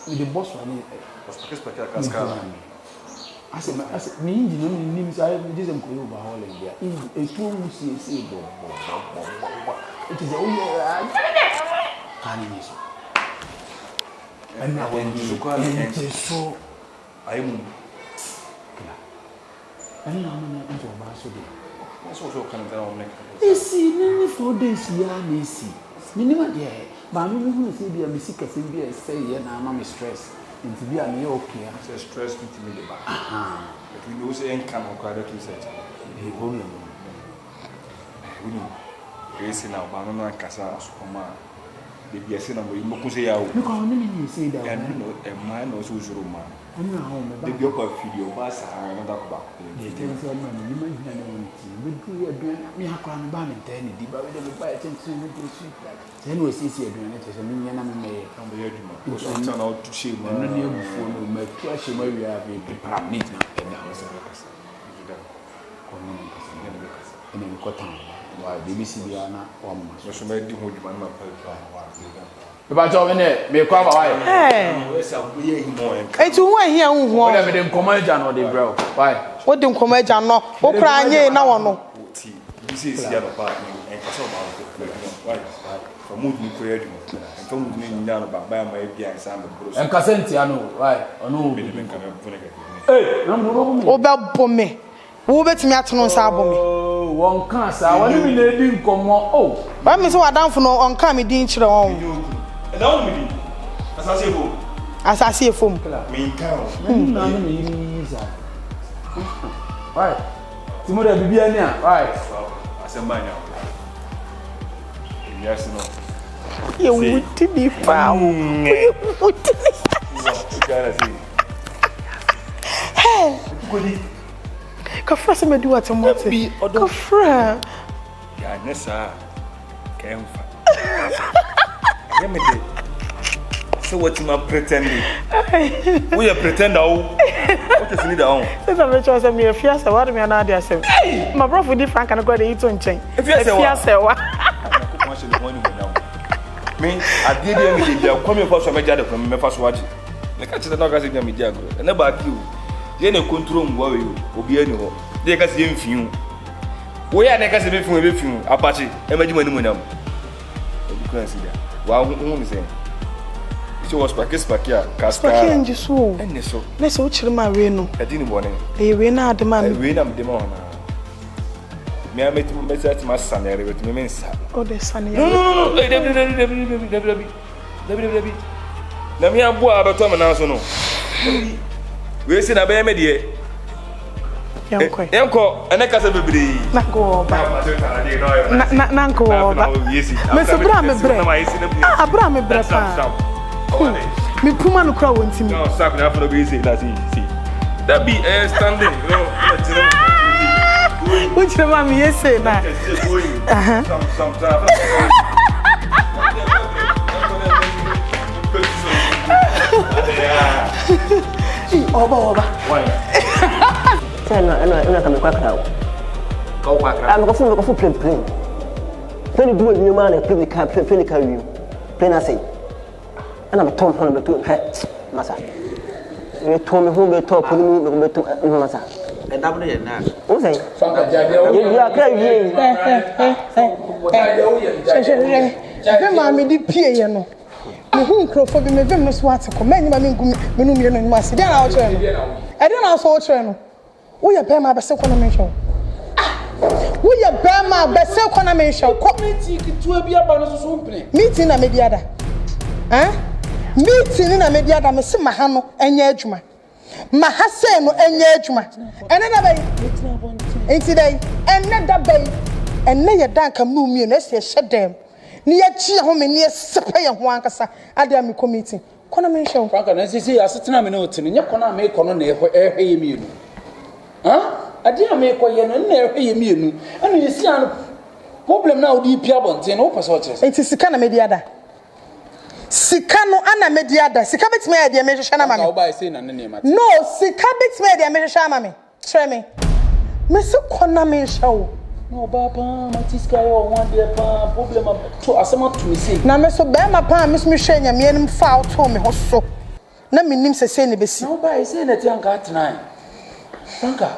Mede bɔ so a ne mehura me. Asɛ asɛ me engine no mennim sɛ ayɛ gye sɛ mekɔyɛ overhauling deɛ engine ɛtuo mu siesie bɔbɔbɔbɔbɔ ɛti sɛ woyɛ kaa no nyɛ so ɛna wɔnyɛ ɛnte so ayɛ mu kla ɛna ama no nso ɔbaa so deɛ Ɛsi ne ne 4 days yi ara na ɛsi menim adeɛ maame mi hunu sɛ bi a me sikasɛm bi a ɛsɛeɛ na ama me stress nti bi a meyɛ okay a. Sɛ stress no tumi de ba. Ɛtumi de wo sɛ ɛnka no koraa bɛto sɛ ɛyɛ problem no. Wonim ɛyɛ na ɔbaa no no ankasa asopɔm a baabi ɛsɛ na mɔku sɛ yɛ awo. Mekɔ ɔne me nyɛ sei da. Ɛno na ɛmaa na ɔsɛ wosoro mmaa. Ɛno na ɔmo meba. Dabi ɔkɔ afidie ɔbaa saa na da kɔ baako pɛ. Deɛ ɛkyɛn sɛ ɛma me nim aduane wɔ ne ti mebɛduru aduane me akora me baa me ntaa ne di ba wei deɛ meba ɛkyɛnkyɛn me de sweet like sɛ ɛna ɔsiesie aduane kyɛ sɛ menyɛ na memɛyɛ. Na ɔbɛyɛ adwuma. Ɔsɔ tena na ɔtu hyɛ mu. Ɛno ne abufuo no matu ahyɛ mu awie a afei pepram ne gyina ɛda hɔ sɛ bɛkasa. Ɔne ne nkasa ne ne bɛkasa ɛna mekɔ town wa deɛ bɛsi biara na wamma so. Mɛso mɛdi ho dwuma ne mapa adwuma wɔ hɔ. Mepakyɛw me nɛ mekɔ aba wayɛ. Eti wo ahia wo hu. Wode mede nkɔmɔ agya no ɔde brɛ wo. Why? Wode nkɔmɔ agya no. Wo kora nye na wɔ no. Ti bi sɛ esi anɔpa ɛnkasa ɔbaa no kɔ adwuma. Why? Fa mood no kɔ adwuma. Mfa mood no nnya no ba ban ma ebi ansa meboro so. Ɛnkasa ntia no. Why? Ɔno wo. Mede menka mɛbo ne kɛkɛ. Hey, na mo bɛbo me. Wobɛbo me. Wo bɛtumi atene nsa abɔ me. Oh, wɔnka saa. Wɔne me na edi nkɔmmɔ. Oh. Wɔn mi sɛ w'adamfo no ɔnka me din kyerɛ wɔn. Ɛna wo me din. Asase efom. Asase efom. Menka o. M'anim na ne me yiri yiyi saa. Why? Ti mo dɛ bibi ani a. Why? Asɛm ba nya. Ewiase no. Yɛ wuti bi paa o. Yɛ wuti bi. Ghana sei. Hey. Kodi. Kafra sɛ madi w'atɛm wate. Kafra. Yɛanyɛ saa ka ɛmfa. Ɛyɛ me de sɛ watumi apretɛnde. Woyɛ pretender o. Wote sini da ho. Sɛ sɛ mekyerɛ sɛ meyɛ fiasɛ wade me anaa de asɛm. Maborɔfo di franka no koraa de yi to nkyɛn. Efiasɛ wa. Nyankopɔn ahyɛ ne ho animuonyam. Me adeɛ bi a mede bia kwan mi fa so a mɛgye ade kwan mi mɛfa so agye. Meka kyerɛ na ɔka sɛ bia medi agorɔ. Ɛnɛ baaki o. Yɛn na ɛkontro mmoa wei o. Obiara ni hɔ. Deɛ ɛka sɛ yɛmfi o. Woyɛ a na ɛka sɛ ɛbɛfi o ɛbɛfi o. Apakye ɛmɛgye mu animuonyam. Obi kura nsi da. Wa hu ne sɛn. Sɛ wɔ spake spake a kaskara. Spake ngye so o. Ɛnne so. Na sɛ wokyerɛ ma wei no. Ɛdi ne bɔne. Ɛyɛ wei na ade ma me. Wei na mede ma wɔn naa. Me a mɛtumi mɛtumi atumi asa na ɛrɛ bɛtumi me nsa. O de sa ne yɛ. No no no no dabi dabi dabi dabi dabi dabi dabi dabi dabi. Na me aboa a bɛtɔ me nan so no. Wei si na bɛyɛ me deɛ. Yɛnkɔ. Yɛnkɔ ɛnɛ kasa bebree. Nanko wɔ ɔba. Na nanko wɔ ɔba. Mesi bere a me brɛ. Ah bere a me brɛ paa. Me puma no kura wɔn ti mi. Dabi ɛyɛ standing. Wokyerɛ ma me yɛ sei na. Ɔba ɔba. Sɛ ɛna ɛna ɛna ka mekɔ akra o. Kɔ akra. Ah mekɔfo mekɔfo plane plane. Plane du wiem a na plane ka plane ka wiem. Plane asɛe. Ɛna metɔ me ho na metɔ hwɛ masa. Metɔ me ho metɔ po no mu metɔ me ho masa. Ɛdam no yɛ naa. Wo sɛn? Yɛdu akra wie. Hwɛ hwɛ maame de pie yɛ no. Mehu nkurɔfoɔ bi mevem no so ate kɔ mɛnyɛ ma mengu me no mmienu anim ase. Deɛ na wokyerɛ no? Ɛdeɛ na nso wokyerɛ no? Woyɛ bɛrima abɛse kɔ na menhwɛ wo. Ah! Woyɛ bɛrima abɛse kɔ na menhwɛ wo. Kɔ. Meeting ketewa bi aba no so so mpene. Meeting na medi ada. Eh? Meeting na medi ada. Mese ma ha no ɛnyɛ adwuma. Ma ha sei no ɛnyɛ adwuma. Ɛnɛ da bɛyi. Nti dɛn? Ɛnɛ da bɛyi. Ɛnɛ yɛ da nka mu mmienu ɛsɛ yɛhyɛ dɛm. Ne yɛgye yɛn ho me ne yɛsɛpɛ yɛn ho ankasa. Adeɛ a mekɔ meeting. Kɔ na menhwɛ wo. Franka, na sisi asetena me ne wo te no, nyɛ kɔ no a meekɔ no na ɛhwɛ yɛ mmienu. Adeɛ a meekɔ yɛ no, ɛno na ɛhwɛ yɛ mmienu. Ɛna yɛsi ano problem no a wode pia abɔnten no, wopɛ sɛ ɔkyerɛ sɛ. Nti sika na medi ada. Sika no ana medi ada. Sika bɛtumi ayɛ deɛ mehwehwɛ no ama me. Franka, wobaeɛ sei na ne nneɛma te. No, sika bɛtumi ayɛ deɛ mehwehwɛ ama me. Kyerɛ me. Mese kɔ na menhwɛ wo. Na ɔbaa paa mate sika yɛ ɔho adeɛ paa problem ato asɛm ato me sei. Na me so bɛrima paa me so mehwɛɛ Nyame anim faa wo too me ho so. Na mennim sɛ sei na ɛbɛsi. Na wobaeɛ sei na ɛte anka atenae. Franka,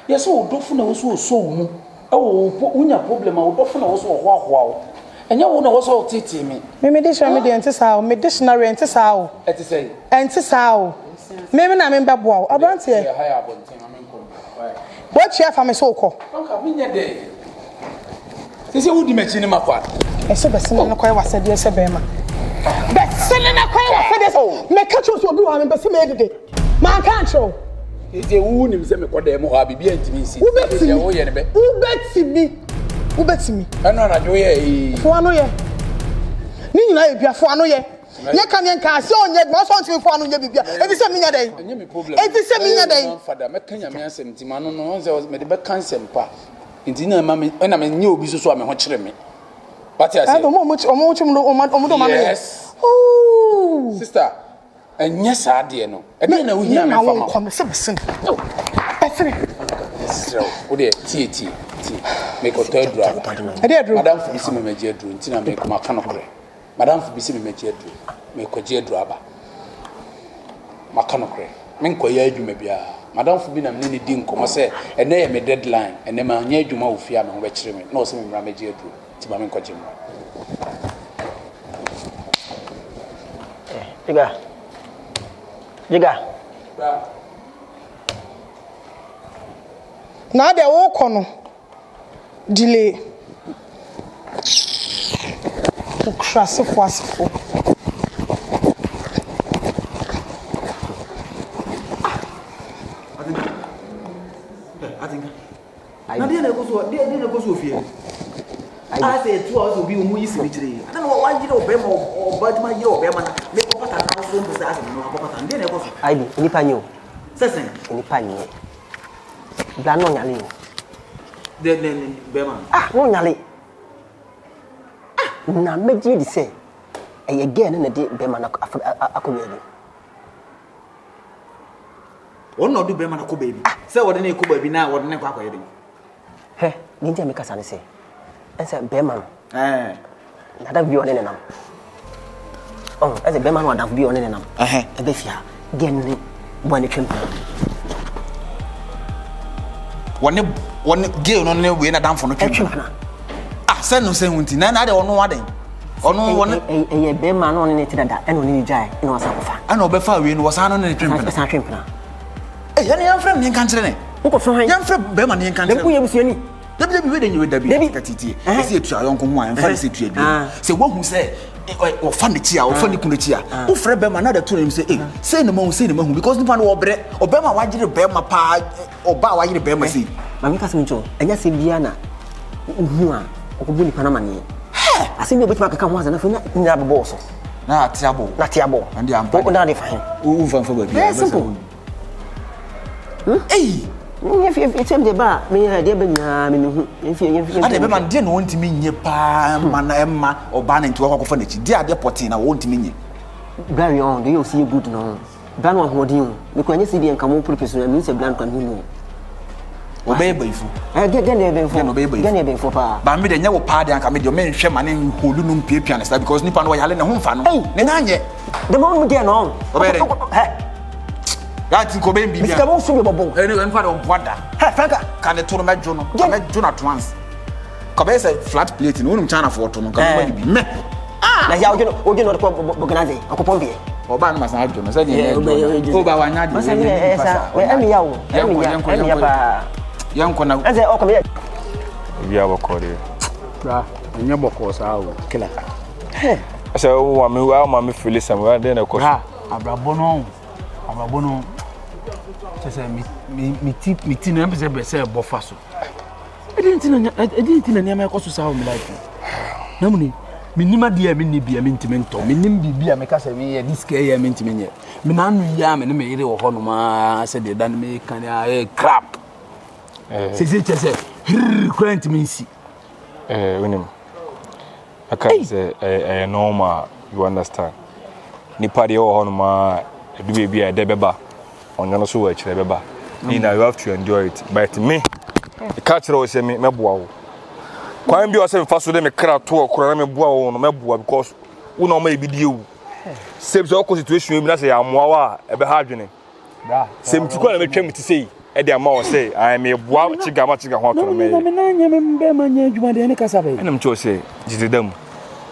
yɛ sɛ wo dɔfo na ɛwɔ sɛ ɔsɔ wo mu wɔ wo po wonya problem a wo dɔfo na ɛwɔ sɛ ɔhoahoa wo. Ɛnyɛ wo na ɛwɔ sɛ ɔteetee me. Me me dictionary deɛ ɛnte saa o, me dictionary ɛnte saa o. Ɛte sɛn? Ɛnte saa o. Me me na me bɛboa wo. Aberanteɛ. Wodeɛ ha yɛ abɔnten ma menkɔ mbra. Why? Woatwi afa me so wokɔ. Franka, menyɛ dɛn? Sɛ sɛ wodi m'akyi ne makɔ a. Ɛsɛ bɛsene no kɔyɛ w'asɛdeɛ sɛ bɛrima. Bɛsene no kɔyɛ w'asɛdeɛ sɛ meka kyerɛ sɛ obi wɔ ha mempɛ sɛ mɛdede. Manka ankyerɛ wo. Sɛ wo nim sɛ mekɔ dan mu hɔ a biribi antumi nsi. Wobɛtumi. Wobɛtumi. Wobɛtumi. Ɛno anadwo yɛ ee. Foa no yɛ. Ne nyinaa yɛ dua foa no yɛ. Yɛ ka neɛ nka sɛ ɔnyɛ adwuma sɛ ɔntumi foa no nyɛ biribia. Enti sɛ menya dɛn? Ɛnyɛ me problem. Enti sɛ menya dɛn? Fada mɛka nyame asɛm nti ma no no ɔn sɛ mede bɛka nsɛm pa. Nti na ɛma me ɛna menyɛ obi so so a me ho kyere me. Wate aseɛ? Ɛna ɔmo ɔmo kyem no ɔmo ɔmo de ɔmo ano yɛ. Yes. Sister, ɛnyɛ saa adeɛ no. Ɛdeɛn na wohia me fa ma wo? Mema wo nkɔ sɛ bɛsene. Bɛsene. Mesrɛ wo, wo deɛ tie tie tie. Mekɔtɔ aduro aba. Ɛdeɛ aduro? Madamfo bi se memɛgye aduro nti na mekɔ maka nokorɛ. Madamfo bi se memɛgye aduro. Mekɔgye aduro aba. Maka nokorɛ. Menkɔyɛ adwuma biara. Madamfo bi na mene no di nkɔmmɔ sɛ ɛnɛ yɛ me deadline. Ɛnɛ manyɛ adwuma wɔ fie a me ho bɛkyere me. Na ɔse memmra mɛgye aduro. Nti ma menkɔgye mmra. Jiga. Jiga. Na deɛ wokɔ no delay. Nkurasefo asefo. Na deɛ na ɛkɔ so deɛ deɛ na ɛkɔ so wɔ fie a sɛ ɛtu a ɔsɛ obi ɔmo yi sini kyerɛ yi na wayere ɔbɛrima ɔba adwuma yere ɔbɛrima na mekɔ pata na ɔso mpɛ sɛ asɛ no akɔ pata deɛ na ɛkɔ so. Ayi nipa nye o. Sɛ sɛn. Nipa nye. Bla na ɔnyale o. Dɛ dɛ bɛrima. Ah na ɔnyale. Ah na mɛgye di sɛ ɛyɛ girl no na ɛde bɛrima no akɔ baabi. Wɔn na ɔde bɛrima no kɔ baabi. Ah. Sɛ wɔde no kɔ baabi na wɔde no kɔ akɔyɛ den. Hwɛ, deɛ nti a mekasa ne sɛ, ɛsɛ bɛrima no. Ɛɛ. N'adamfo bi a ɔne ne nam. Ɔho, ɛsɛ bɛrima no adamfo bi a ɔne ne nam. Ɛhɛn. Ɛbɛ fie ha, gɛn ne bɔ ne twem. Wɔne wɔne gay no ne wei n'adamfo no twem. Ɛtwem ana. Ah, sɛ no sɛ ho nti na na de ɔno adan. Ɔno wɔne. Ɛyɛ bɛrima no ɔne ne te dada ɛna ɔne ne gyae ɛna ɔsan kɔfa. Ɛna ɔbɛfa wei no wɔsan no ne ne twem pena. Ɛsan twem pena. Ɛyɛ ne yɛmfrɛ no yɛnka nkyerɛ ne. Wokɔfrɛ hwan? Yɛmfrɛ bɛrima no yɛnka nkyerɛ no. Woyɛ busuani. Dabi dabi wei de nyɛ dabi. Dabi. Tatitie. Ɛsɛ yɛtua yɔnko ho a yɛmfa ne sɛ tua dua. Sɛ woahu sɛ ɔfa n'akyi a ɔfa ne kunu akyi a wofrɛ bɛrima na de to n'anim sɛ ee sei na mahu sei na mahu because nipa no wɔbrɛ ɔbɛrima a wagyere bɛrima paa ɔbaa a wayere bɛrima sei. Maame ka asɛm nkyerɛ wo ɛnyɛ asɛm biara na wohu a ɔkɔbɔ nipa no amaneɛ. Asɛm bi a wobɛtumi akeka ho asɛm na afei na nyinaa bɛbɔ wo so. Na ate abɔ wo. Na ate abɔ wo. Ɛnde ampa. Wo na ade fa he. Wo mfa mfa baabi. Very simple. Hmm? Ei! Yɛfie deɛ ba a meyɛ deɛ ba nyinaa memehu. Adeɛ bɛma no deɛ na ɔntumi nyɛ paa ma na ɛma ɔbaa no nti wakɔ akɔfa n'akyi deɛ adeɛ pɔtee na ɔntumi nyɛ. Bra wi ɔn deɛ ɔsi yɛ good no bra no ahoɔden o mekura nyɛ sɛ deɛ nka mo purpose no ɛmi sɛ bra no kura mi hu. Ɔbɛyɛ bayifo. Ɛ gɛ gɛ na yɛ bɛnfo. Gɛ na ɔbɛyɛ bayifo. Gɛ na yɛ bɛnfo paa. Ba mi de nyɛ wo paa de anka mi de ɔmɛ nhwɛ ma ne nholu no mpiapia ne saa because nipa no ɔyale ne ho nfa no. Ne nan nyɛ. Dɛm ɔmo gɛ no. Ɔbɛyɛ dɛ. Hɛ. Yati nka ɔbɛyɛ biribi. Misika mo nso bi bɔbɔ. Ɛni ɛni fa de ɔboa da. Hɛ Franka. Ka ne to no mɛdwo no. Ka mɛdwo no at once. Ka bɛyɛ sɛ flat plate no wonim China foɔ to no nka mɛma no bi mɛ. Ah! Na yà ɔdwo ɔdwo no ɔde kɔ bɔganaze ɔkɔ pɔmpeɛ. Ɔbaa no ma san adwo no sɛ deɛ ɛyɛ adwo no. Ɔbaa wanya adeɛ. Masa mi yɛ ɛsa ɛmi ya o ɛmi ya ɛmi ya paa. Yɛnkɔ na. Ɛsɛ ɔkɔ mi yɛ. Obi a bɔkɔɔ deɛ. Bra ɛnyɛ bɔkɔɔ saa o kila. Sɛ wo ma me wo ma me feel some deɛ na ɛkɔ so. Bra abrabɔ no abrabɔ no kyɛ sɛ me me me ti me ti na ɛmpɛ sɛ bɛ sɛ ɛbɔ fa so ɛdi nti na ɛdi nti na nneɛma ɛkɔ so saa wɔ me life na mu ni menim adeɛ a menni bi a mentumi ntɔ menim biribi a meka sɛ meyɛ de sika yɛ a mentumi nyɛ me n'ano yi a me ne me yere wɔ hɔnom a sɛ deɛ da no meka ne a ɛyɛ crap sɛsɛ kyɛ sɛ hirr koraa ntumi nsi wonim Aka sɛ ɛyɛ normal, you understand. Nipa deɛ wɔ hɔnom a ɛdu baabi a ɛdɛ bɛba, ɔnyɛ no so wɔ akyirɛ bɛba. Ne nyinaa you have to endure it. But me, ka kyerɛ wo sɛ me mɛboa wo. Kwan bi a ɔsɛ mefa so de me kra to ɔkora na meboa wo no mɛboa because wo na ɔma ebi die wu. Sɛ sɛ ɔkɔ situation bi na sɛ yɛamoa wo a, ɛbɛha adwene. Sɛ mti kɔ na mɛtwa me ti sei ɛde ama wɔ sɛ ayɛ meboa kyiga ma kyiga ho atɔ no mɛyɛ. Na me nan nyɛ me bɛrima nyɛ adwuma deɛ ne kasa bɛyɛ. Ɛna mekyerɛ sɛ gyidie da mu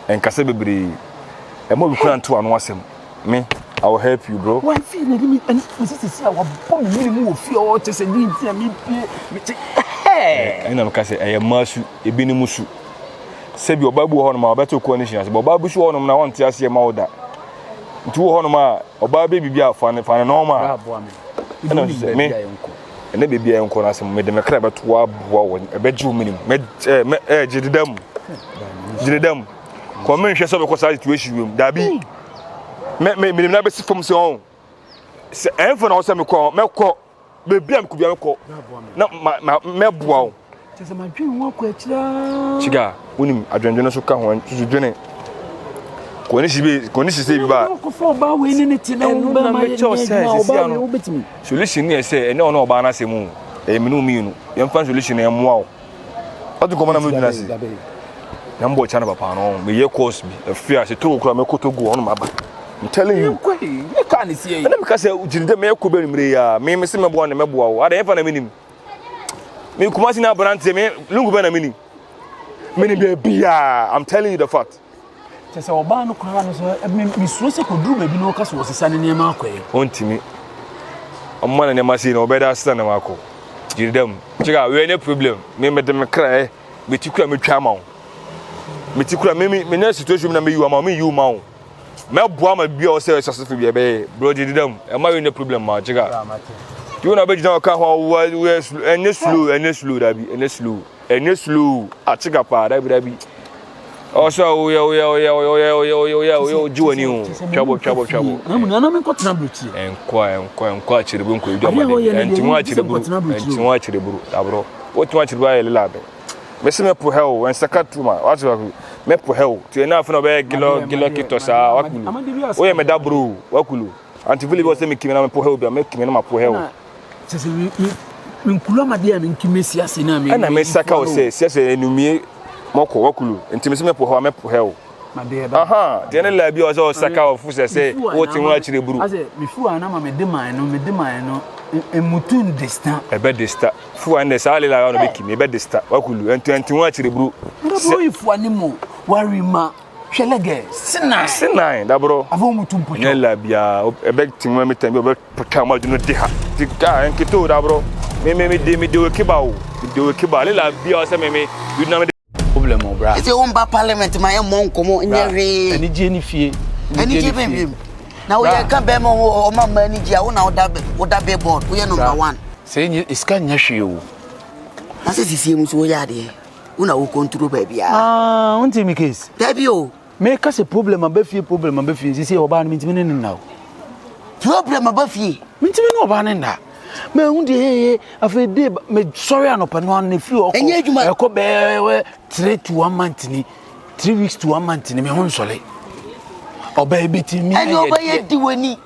ɛnkasa bebree ɛma obi kura nto ano asɛm me I will help you bro. Wɔn fi na ɛde mi ɛne me sisi si a wɔabɔ me mene mu wɔ fie hɔ kyɛ sɛ di nti a mepie mekye ɛhɛɛ. Ɛna meka sɛ ɛyɛ mmaa su ebinom su sɛbi ɔbaa bi wɔ hɔnom a ɔbɛte koa ne hyia ase ɔbaa bi so wɔ hɔnom na ɔnte aseɛ ma wo da nti wɔ hɔnom a ɔbaa bɛ biribi a fa ne fa ne nɔɔma ɛna sɛ me ɛnɛ baabi a yɛnkɔ no asɛm mede me kra bɛto aboa wɔ ɛbɛgye wo menim mɛ ɛɛ mɛ ɛɛ gye deda mu gye deda mu kɔ menhwɛ sɛ ɔbɛkɔ saa situation wei mu daabi mɛ mɛ menim na bɛsi fam sɛ ɔn sɛ ɛnfa na ɔsɛ mekɔ mɛkɔ baabi a mekɔ bia mekɔ na ma ma mɛboa wo. Kyerɛ sɛ madwene ho akɔ akyiri ara. Chiga, wonim adwendwene so ka ho susu dwene. Kɔni si bi kɔni si sɛ bi ba. Kɔfɔ ɔbaa wei ne ne te na wo bɛma yɛ nyɛ adwuma ɔbaa wei wobɛtumi. Solution ne yɛ sɛ ɛnyɛ ɔne ɔbaa no asɛm o ɛyɛ mene wo mmienu yɛmfa solution na ɛmmoa wo. Ɔte nkɔmmɔ na mɛgyina ase. Na mbɔ kyana papa no meyɛ course bi afi ase Togo kora mɛkɔ Togo ɔno maba. I'm telling you. Ɛna meka sɛ gyina dɛ mɛkɔ bɛ numere yi a me mese mɛboa ne mɛboa wo ada yɛmfa na menim. Me Kumasi na aberanteɛ me lungu bɛ na menim. Menim baabiaa I'm telling you the fact. Kyɛ sɛ ɔbaa no koraa no sɛ mesuro sɛ kɔduru baabi na ɔka sɛ ɔsesa ne nneɛma akɔ ɛ. Ɔntumi. Ɔmma ne nneɛma sei na ɔbɛda asesa nneɛma akɔ. Gyiri dam. Kyerɛ wei ne problem. Me mede me kra ɛ. Meti kura metwa ama wo. Meti kura me me me situation na meyi ama wo me yi wo ma wo. Mɛboa ma bia ɔsɛ successful bia bɛyɛ. Bro gyiri dam. Ɛma wei ne problem ma kyerɛ. Ti wo na bɛgyina ɔka ho a wo ɛnyɛ slow ɛnyɛ slow dabi ɛnyɛ slow. Ɛnyɛ slow akyega paa dabi dabi. Ɔsɛ woyɛ woyɛ woyɛ woyɛ woyɛ woyɛ woyɛ woyɛ ogye w'ani o. Twabɔ twabɔ twabɔ. Na mu nana menkɔ tena aburokyire. Ɛnkɔ ɛnkɔ ɛnkɔ akyiribu nkɔ edu ama de. Ɛnti ho akyiriburu ɛnti ho akyiriburu aborɔ. Wotu akyiribu ayɛ lila abɛ. Mesi mɛpo hɛ o ɛnsaka tu ma wate wako mɛpo hɛ o. Tiɛ na afei na ɔbɛyɛ gilɔ gilɔ kitɔ saa wakulu. Woyɛ mɛ daboro o wakulu. Antifili bi ɔsɛ mekimi na mɛpo hɛ o bi a mɛkimi na mapo hɛ o. Kyɛ sɛ me me me nkulu amadeɛ a menki mesi ase na me. Ɛna mesaka wo sɛ siasɛ enumie mɔkɔ wakulu nti mesi mɛpo hɔ a mɛpo hɛ o. Aha deɛ ne laa bi a ɔsɛ ɔsaka ɔfo sɛ sɛ wote ho akyerɛ buru. Asɛ me fuwa na ma me de man no me de man no emutu ndesta. Ɛbɛ desta fuwa ndɛ saa lela ya no bɛ kimi ɛbɛ desta wakulu ɛnti ɛnti ho akyerɛ buru. Sɛ oyi fuwa ne mu warima. Hwɛ lɛgɛ sinan. Sinan daborɔ. Afɔ mu tu mpotwa. Nyɛ la bia ɛbɛ ti mu ɛmi tɛn bi ɔbɛ potwa mu adwene di ha. Ti ka nketewa o daborɔ. Me me me de me de o kiba o. Me de o kiba le la bia ɔsɛ me me bi na me de. Problem o bra. Ɛsɛ wo mba parliament ma yɛ mmɔ nkɔmɔ nyɛ hwee. Anigye ne fie. Anigye bɛn bi na woyɛ ka bɛrima ho ɔma mma anigye a wo na woda woda billboard woyɛ number one. Sɛ nye sika nyɛ hwee o. Na sɛ sisie mu nso woyɛ adeɛ. Wo na wo control baabi a. Ah, wonte me case. Dabi o. Me ka sɛ problem aba fie problem aba fie sisi ɔbaa no mentumi ne ne nna o. Problem aba fie. Mentumi ne ɔbaa no nna. Ma ehu deɛ yɛyɛ afei de me sɔre anɔpa no ano efiri ɔkɔ. Ɛnyɛ adwuma. Ɛkɔ bɛɛ 3 to 1 month ni 3 weeks to 1 month ni me ho nsɔre. Ɔbaa bi ti mi ayɛ. Ɛnyɛ ɔbaa yɛ di w'ani.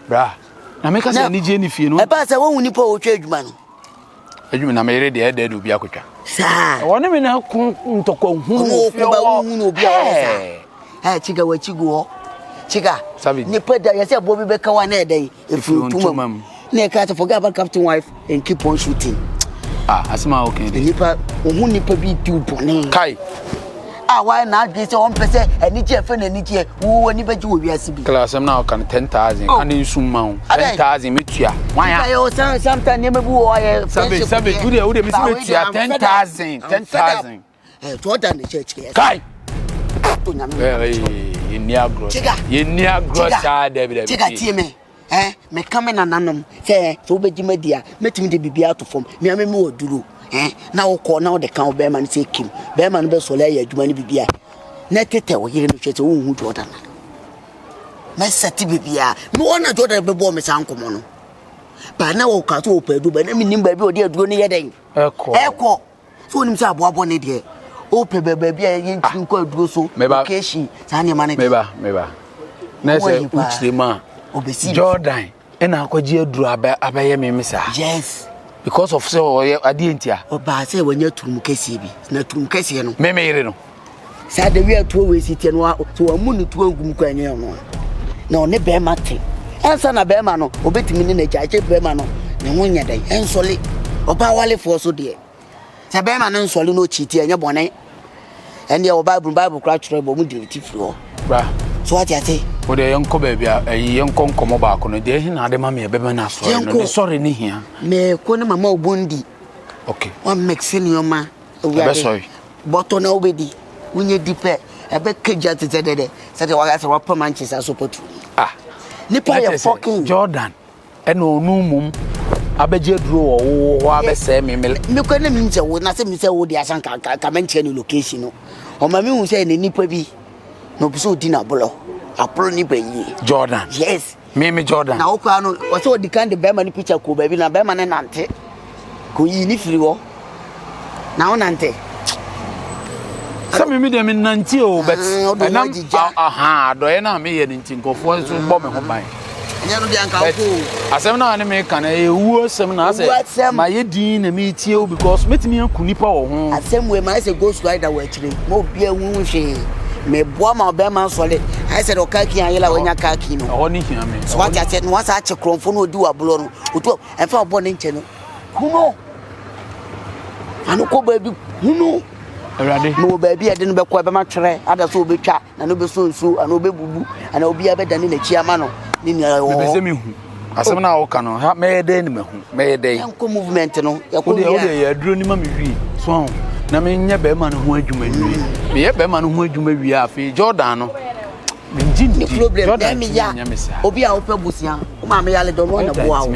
Bra. Na me ka sɛ anigye ne fie no. Ɛbaa sɛ wɔn nipa a wɔtwa adwuma no. Adwuma na me yere deɛ ɛdɛ de obi akotwa. Saa. Wɔne me na ko ntɔkwa hunu wɔ fie hɔ. Ɔno obi a ɔyɛ saa. Ɛ chiga w'akyi gu hɔ. Chiga. Nipa da yɛsɛ ɛboɔ bi bɛka wa na ɛdɛn efiri ntoma mu. Na ɛka sɛ forget about captain wife and keep on shooting. Ah asɛm a wɔka de. Nipa ohun nipa bi di bɔne. Kai. A wayɛ n'adwene sɛ ɔmpɛ sɛ anigye ɛfɛ na anigye wo w'ani bɛgye wɔ wiase bi. Kla asɛm na ɔka no 10,000 ka ne nsu mma wo 10,000 metua. Wan ya? Yɛ san sometimes nneɛma bi wɔ hɔ yɛ friendship. Sabe sabe wude wude mesi metua 10,000 10,000. Eh Jordan ne church kɛ. Kai. Yɛnni agorɔ. Yɛnni agorɔ saa dabi dabi. Chiga tie me. Eh, meka me nananom sɛ sɛ wobɛgye me adi a, mɛtumi de biribi ato fam. Me a me mewɔ duro. Eh, na wokɔ na wode ka wo bɛrima no sɛ kim. Bɛrima no bɛsɔre ayɛ adwuma no biribi a, na tetɛ wo yere no hwɛ sɛ wonhu Jordan a. Mɛsɛte biribiara. Mewɔ na Jordan bɛbɔɔ me saa nkɔmmɔ no. Baa na wɔka sɛ wɔpɛ aduro, baa na mennim baabi a ɔde aduro no yɛ dɛn. Ɛkɔ. Ɛkɔ. So wonim sɛ aboa bɔne deɛ wopɛ baabi a yɛntumi nkɔ aduro so location saa nneɛma no deɛ. Meba meba na sɛ wokyerɛ mu a Jordan ɛna akɔgye aduro abɛyɛ me me saa. Yes. Because of sɛ ɔyɛ adeɛ ntia. Ɔbaa sɛ wanya turum kɛseɛ bi na turum kɛseɛ no. Me me yere no. Saa da wi atuo wei si teɛ no sɛ wɔamu ne tuo ngu mu kɔ ɛnyɛ ɔno a. Na ɔne bɛrima te. Ansa na bɛrima no, ɔbɛtumi ne no agyae, gye bɛrima no ne ho nyɛ dɛn? Ɛnsɔle. Ɔbaa walefoɔ so deɛ, sɛ bɛrima no nsɔle na ɔkyiti a, ɛnyɛ bɔne. Ɛndeɛ wɔ Bible, Bible koraa twerɛ bɔ, wɔn delete firi hɔ. Bra. So wate ase? Wo deɛ yɛnkɔ baabi a ɛyi yɛnkɔ nkɔmmɔ baako no deɛ ɛhe na ade ma me ɛbɛma no asɔre no ne sɔre ne hia. Mɛkɔ ne mama obondi. Okay. Wa mix nneɛma. Ɛbɛsɔre. Bɔtɔ na wobɛdi. Wonyɛ di pɛ. Ɛbɛka gya te sɛ dɛdɛ. Sɛdeɛ waka sɛ wapam ankye saa sopɔtu. Ah. Nipa yɛ fucking. Jordan. Ɛna ɔno mmom abɛgye aduro wɔ wo hɔ abɛsɛe me me. Mekɔ na menim sɛ wo na sɛ menim sɛ wo de asan ka ka ka mɛnkyerɛ ne location no. Ɔma mehu sɛ ne nipa bi na ɔpɛ sɛ ɔdi n'abolɔ. Abolɔ nipa yie. Jordan. Yes. Me me Jordan. Na wo koraa no ɔsɛ ɔdi kan de bɛrima no picture kɔ baabi na bɛrima no nante. Kɔyii ne firi hɔ. Na wo nante. Sɛ me me deɛ me nante o but ah, ɛnam aha adɔeɛ no a meyɛ no nti nkurɔfoɔ nso bɔ me ho ban. Ɛnyɛ no deɛ anka wokɔ o. Asɛm no a ne meka no ɛyɛ wuo asɛm na asɛ mayɛ din na metie o because mɛtumi aku nipa wɔ ho. Asɛm wei mayɛ sɛ ghost rider wɔ akyire ma obi ahu hwee. Meboa ma ɔbɛrima nsɔre ayɛ sɛ deɛ ɔkaa ki ayela wanya kaa ki no. Ɛhɔ ne hia me. So wate aseɛ na wasa akye korɔmfo no ɔdi wɔ aborɔ no ɔtu ɛmfa ɔbɔ ne nkyɛ no hu no. Fa no kɔ baabi hu no. Awurade. Mewɔ baabi a ɛde no bɛkɔ ɛbɛma twerɛ ada sɛ ɔbɛtwa na no bɛsɔ nsuo anaa ɔbɛbubu anaa obiara bɛdane n'akyi ama no ne nua ɛwɔ hɔ. Mepɛ sɛ mehu asɛm no a woka no ha mɛyɛ dɛn ne mahu mɛyɛ dɛn. Yɛnkɔ movement no yɛkɔ wie a. Wodeɛ yɛ aduro no ma me wie so aho na menyɛ bɛrima no ho adwuma nwie meyɛ bɛrima no ho adwuma wie a afei Jordan no mengye ne ndi problem na Jordan ɛmi tumi ya nyɛ me saa. Obi a wopɛ busua wo maame yale dɔ no ɔna boa wo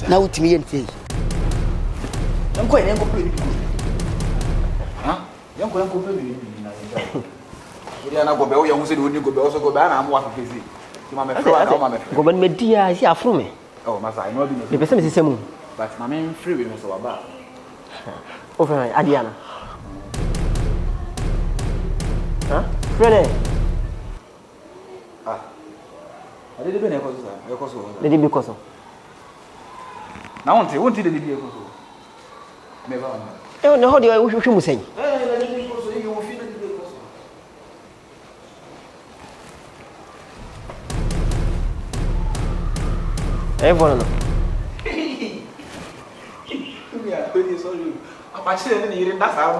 na wotumi yɛ ntei. Yɛnkɔ yɛn yɛnkɔ pɛ bi. Ha? Yɛnkɔ yɛnkɔ pɛ bi bi na yɛgya. Wode ana gɔbɛ woyɛ ho sɛ de woni gɔbɛ wo so gɔbɛ ana amoa fefɛ si. Ti ma mefrɛ ana ma mefrɛ. Gɔbɛ no madi a si aforo me. Oh, masa ɛno abi na. Mepɛ sɛ mesesɛ mu. But ma memfrɛ wei no sɛ waba. Wofrɛ hwan? Adeɛ ana? Ha? Frɛ dɛ. Ah. Ade de bɛ na ɛkɔ so saa. Ɛkɔ so. Dede bi kɔ so. Na wonte wonte dede bi ɛkɔ so. Mɛba wɔn. Ɛ na hɔ deɛ wohwehwɛ mu sɛn? Ɛɛ na dede bi kɔ so eyi wɔ fi na dede bi kɔ so. Ɛyɛ fɔlɔ no. Apakye ne ne yere nda saa no.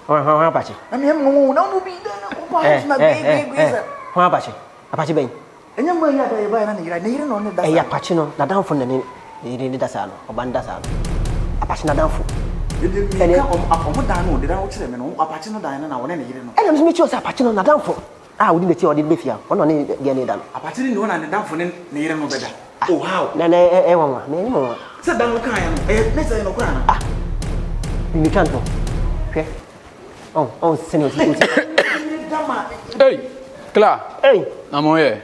Hwan hwan hwan apakye? Na mi mu na ɔno bi na ɔba house na gbe gbe gbe sɛ. Hwan apakye? Apakye bɛn? Ɛnyɛ mmaa yi a da yɛbaeɛ na ne yere ne yere na ɔne da saa. Ɛyɛ apakye no n'adamfo na ne ne yere ne da saa no ɔba ne da saa no apakye n'adamfo. Ɛnɛ ɔmo dan no ɔde wokyerɛ me no apakye no dan no na ɔne ne yere no. Ɛna nso mekyerɛ sɛ apakye no n'adamfo a ɔdi n'akyi a ɔde no bɛfie a ɔno ne deɛ ne da no. Apakye no ne ɔna ne damfo ne ne yere no bɛda. Oh how? Na na ɛyɛ nwanwa me anim nwanwa. Sɛ da no kaeɛ no ɛyɛ ne sɛ ɛyɛ nokorɛ anaa? Ah metwa ntorɔ hwɛ. Oh, oh, sɛnea ɔsi ɔsi. Hey, Cla. Hey. Na mo yɛ.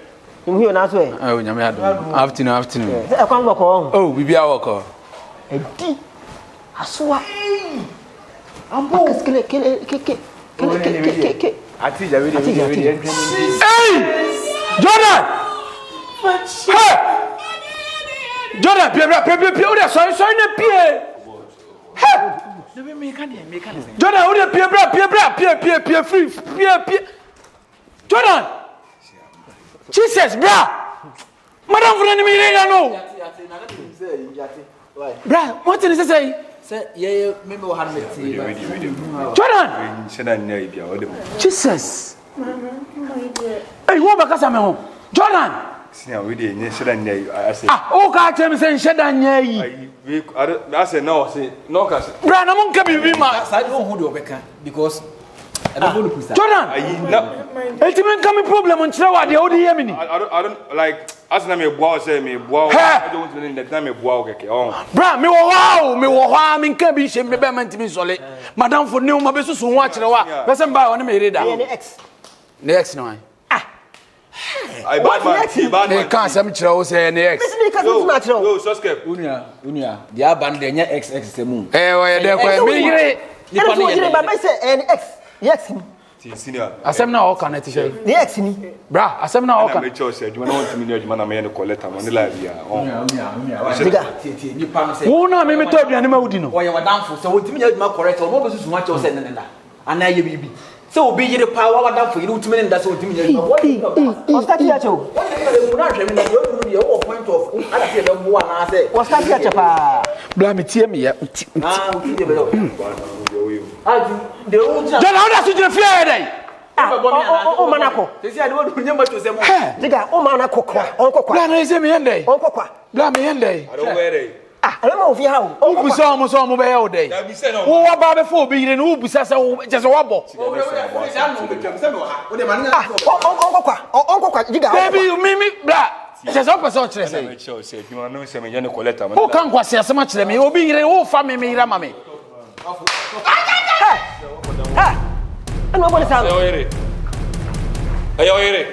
Mo yɛ n'aso yɛ. Ayo nyame adom. Afternoon, afternoon. Sɛ ɛkwan bɔkɔ ɔho. Oh, bibi awɔkɔ. Ɛdi asoa. Ambo. Kele kele ke ke kele ke ke ke ke. Ati ja wede wede wede. Hey! Jordan! Hey! Jordan, pie pie pie pie. Wo de sɔre sɔre na pie. Jordan, wo de pie bra, pie bra, pie pie pie free, pie pie. Jordan, Jesus bra. Madam funa ni mi yere na no. Bra, mo ti ni sese yi. Jordan. Jesus. Hey, wo bɛ kasa mi ho. Jordan. Senior, we dey nye hyɛ nyɛ yi asɛ. Ah, o ka kyerɛ mi sɛ nhyɛ da nyɛ yi. We asɛ na ɔse na ɔka sɛ. Bra na mo nka biribi ma. Saa de ohun de ɔbɛka because ɛbɛbɔ no pusa. Jordan. Ayi na. Eti mi nka mi problem nkyerɛ wa deɛ o de yɛ mi ni. I don't like asɛ na mi boa wo sɛ mi boa wo. Hɛ. Ɛdi ohun ti mi na mi boa wo kɛkɛ ɔn. Bra mi wɔ hɔ a o mi wɔ hɔ a mi nka bi nhyɛ mi bɛɛ ma ntumi nsɔle. Madamfo ne wo ma bɛ susu ho akyerɛ wa. Bɛ sɛ mba ɔne mi yere da. Ɛyɛ ne ex. Ne ex ne wan. Meka asɛm kyerɛ wo sɛ ne ex. Yo, Soskep. Onua, onua, deɛ aba no deɛ ɛnyɛ ex ex sɛ mu. Ɛɛ ɔyɛ dɛ kɔ me yere. Nipa no yɛ dɛ. Baba sɛ ɛyɛ ne ex, ne ex ni. Asɛm na ɔka no te sɛ. Ne ex ni. Bra, asɛm na ɔka. Ɛna mekyerɛ sɛ adwuma na wɔntumi nyɛ adwuma na meyɛ no kɔlɛta mo ne live ya. Diga. Wo na me metɔ aduane ma wodi no. Ɔyɛ w'adamfo sɛ wɔntumi nyɛ adwuma correct ɔno ɔbɛsusu ho akyerɛ wo sɛ ne ne da. Anaa yɛ biribi. Sɛ obi yere paa wa w'adamfo yere wotumi ne no da sɛ ɔntumi nyɛ adwuma. Ɔstati akyɛ o. Bla metie meyɛ. Jɔna woda so gyina fie ayɛ dɛn? Ɔma no akɔ. Jiga ɔma no akɔ kwa. Ɔnkɔ kwa. Bla na ɛsɛ meyɛ ndɛn? Ɔnkɔ kwa. Bla meyɛ ndɛn? Ah, ɛbɛma wo fie ha o. Wobisa wɔn sɛ wɔn bɛyɛ wo dɛn? Wo waba bɛfa obi yere no wobisa sɛ wo kyɛ sɛ wabɔ. Ah, ɔnkɔ kwa. Ɔnkɔ kwa. Jiga. Dabi mi mi bla kyɛ sɛ wopɛ sɛ ɔkyerɛ sɛ. Woka nkwaseasɛm akyerɛ me obi yere wofa me me yere ama me. Ɛna ɔbɔ ne saa no. Ɛyɛ ɔyere.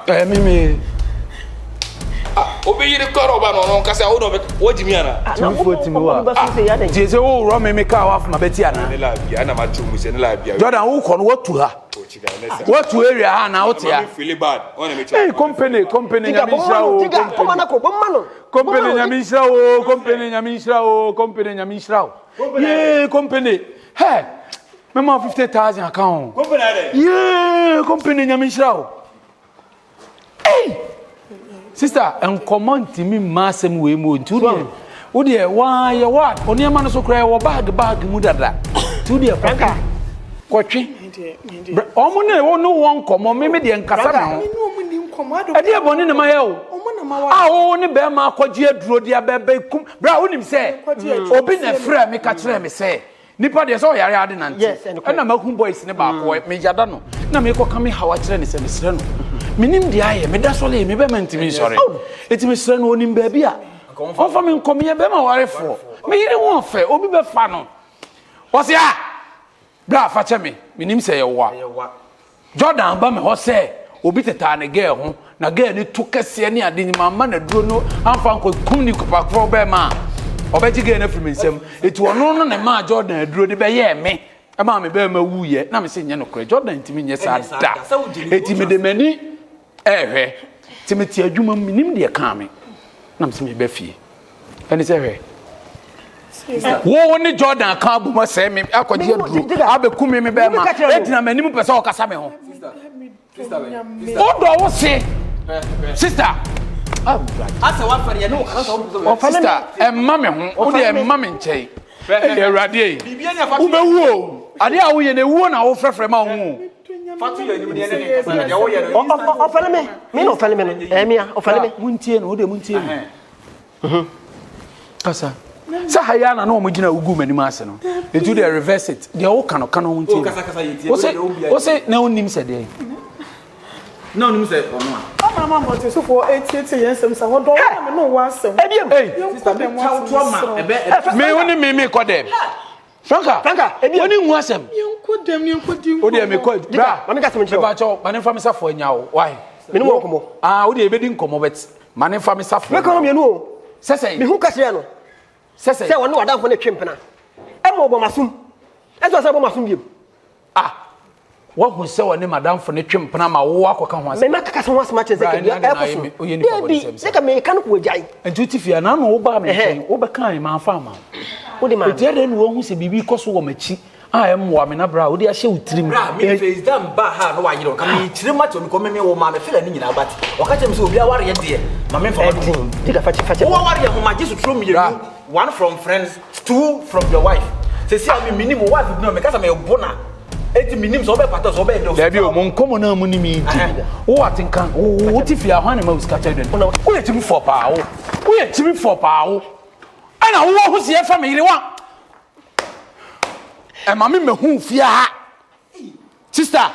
Ɛyɛ me me. Obi yere kɔrɔ ɔba no ɔno nkasa wo na ɔbɛ wogye mi ana. Timifoɔ timi wa. Tie sɛ wo wurɔ me me kaa wafoma bɛti ana. Ne la bia na ma kyerɛ mu sɛ ne la bia. Jordan wo kɔ no watu ha. Watu area ha na wote ha. Hey company company nyame nhyira wo. Company nyame nhyira wo company nyame nhyira wo company nyame nhyira wo. Yee company. Hey mɛma 50,000 aka ho. Yee company nyame nhyira wo. Hey! Sister, nkɔmɔ ntumi mma asɛm wei mu nti wodeɛ wodeɛ waa yɛ wa nneɛma no so koraa wɔ bag bag mu dada nti wodeɛ kɔtwe kɔtwe wɔn ne wɔn ne wɔn nkɔmɔ mímí deɛ nkasa mi ho ɛdeɛ bɔne ne ma yɛ o a wɔn ne bɛrima akɔgye aduro de abɛbɛ kum bra wonim sɛ obi na ɛfrɛ mi ka kyerɛ mi sɛ. Nipa deɛ sɛ ɔyare ade nante ɛna mahu boys ne baako mm. meyada no na mekɔka me haw akyerɛ ne sɛ mesrɛ no menim deɛ ayɛ meda sɔre me bɛma ntumi nsɔre ɛti mesrɛ no ɔnim baabi a ɔmfa me nkɔ meyɛ bɛma warefoɔ meyere ho ɔfɛ obi bɛfa no ɔse a berɛ a fa kyɛ me menim sɛ yɛwoa Jordan ba me hɔ sɛ obi tetaa ne girl ho na girl no to kɛseɛ ne ade nti mamma no aduro no amfa ankɔ kum ne nipa korɔ bɛɛma a ɔbɛgye girl no afiri me nsam eti ɔno no na ɛmaa Jordan aduro de bɛyɛɛ me ɛmaa me bɛɛma wuiɛ na me se nyɛ nokorɛ Jordan ntumi nyɛ saa da eti mede m'ani ɛɛhwɛ ti mete adwuma mu menim deɛ kaa me na me se meba fie ɛne sɛ hwɛ wo ne jordan ka abom asɛe me akɔgye aduro abɛku me me bɛrima ɛgyina m'anim pɛ sɛ ɔkasa me ho wodɔ wo se sista sista ɛmma me ho wode ɛmma me nkyɛn ɛyɛ awurade yi wobɛwu o adeɛ a woyɛ no ɛwuo na wofrɛfrɛ ma wo ho ɔfɛle me me na ɔfɛle me no ɛmia ɔfɛle me montie no wode montie no kasa sɛ ha yi ana na wɔn gyina wogu m'anim ase no etu deɛ reverse it deɛ woka no ka no wɔn tie no wose wose na wonim sɛ deɛ na onim sɛ ɔno a. Ɔma ama mmɔntensofoɔ retietie yɛn nsɛm sɛ wɔdɔ wo na me ne wo wɔ asɛm. Ebiem. Yɛnkɔ dɛm ase mesrɛ wo. Me wo ne me me kɔ dɛm. Franka, Franka, ebiem. Woni nhu asɛm. Yɛnkɔ dɛm ne yɛnkɔ di nkɔmmɔ. Wo deɛ me kɔ bra. Ma me kasa me kyerɛ. Mepa kyɛw, ma ne nfa me safo anya wo. Why? Me ne wo nkɔmmɔ. Ah, wo deɛ yɛbɛdi nkɔmmɔ but ma ne nfa me safo. Me kɔn mmienu o. Sɛ sɛ. Me hu kakyerɛ no. Sɛ sɛ. Sɛ ɔne w'adamfo no twe mpena. Ɛma ɔbɔ m'asom. Ɛsɛ ɔsɛ ɔbɔ m'asom biom. Ah, wahu sɛ ɔne madamfo no twe mpena ma wo akɔka ho asɛm. Mema kaka ho asɛm akyerɛ sɛ kɛdeɛ ɛkɔ so. Dabi, sɛ ka meka no kɔ agyae. Nti wote fie a, na ano wobaa me nkyɛn, wobɛkaa mamfa ama wo. Wode maa me. Nti ɛdɛn na wahu sɛ biribi kɔ so wɔ m'akyi a ɛmmoa me na bra a wode ahyɛ wo tirim. Bra, me face da mba ha na wayere ɔka me kyerɛ mu akyerɛ me kɔ me me wɔ ma me fela ne nyinaa but ɔka kyerɛ me sɛ obi awareɛ deɛ ma me mfa ma no. Diga fakyɛ fakyɛ. Wo awareɛ ho ma gye sotoro mmienu One from friends, two from your wife. Sɛsi a me minim wife bi no me kasa me bo na. Eti minim sɛ ɔbɛ pata sɛ ɔbɛ dɛ. Dabi o, mo nkɔmɔ na mo ni mi di. Wo atenka, wo wo ti fie ahwan na ma wo sika kyɛ dɛn. Wo yɛ kyimi fɔ paa wo. Wo yɛ kyimi fɔ paa wo. Ɛna wo ho si ɛfa me yere wa. Ɛma me mehu fie ha. Sister,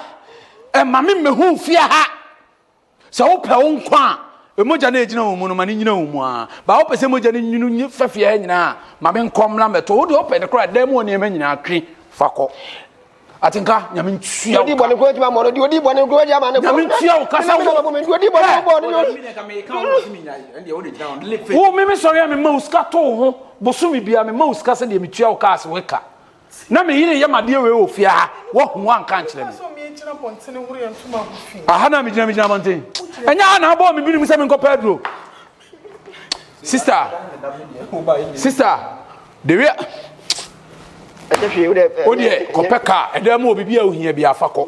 ɛma me mehu fie ha. Sɛ wopɛ wo nkwa a, mogya no a ɛgyina wo mu no, ma no nyina wo mu ara. Ba wopɛ sɛ mogya no nwunu nye fɛfeɛ ha nyinaa a, ma me nkɔ mmra mmɛtɔ. Wo deɛ wopɛ no koraa, dan mu hɔ nneɛma nyinaa twe fa kɔ. Atenka, Nyame ntua wo ka. Nyame ntua wo ka sɛ wo. Wo me me sɔre a mema wo sika to wo ho bosome biara mema wo sika sɛdeɛ metua wo ka ase wo ka. Na me yere yɛ m'adeɛ wei wɔ fie ha, woahu woanka ankyerɛ me. Aha na megyina megyina abɔnten. Ɛnyɛ ha na abɔɔ me binom sɛ menkɔpɛ aduro. Sister, sister, the way wo deɛ kɔpɛ kaa ɛdan mu wɔ biribi a wohia bi afa kɔ.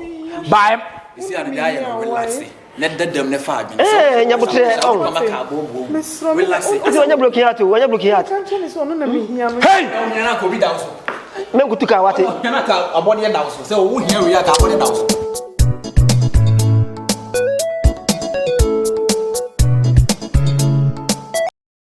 Bye. Esi ano de ayɛ no relax. Ne dadam ne fa adwene. Eh, nyabotrɛ ɔn. Mama ka abobo. Relax. Nti wɔnyɛ broken heart o, wɔnyɛ broken heart. Hey! Ohia na ka obi da wo so. Menkutu ka wate. Ohia na ka abɔdeɛ da wo so. Sɛ wo hia wei a ka abɔdeɛ da wo so.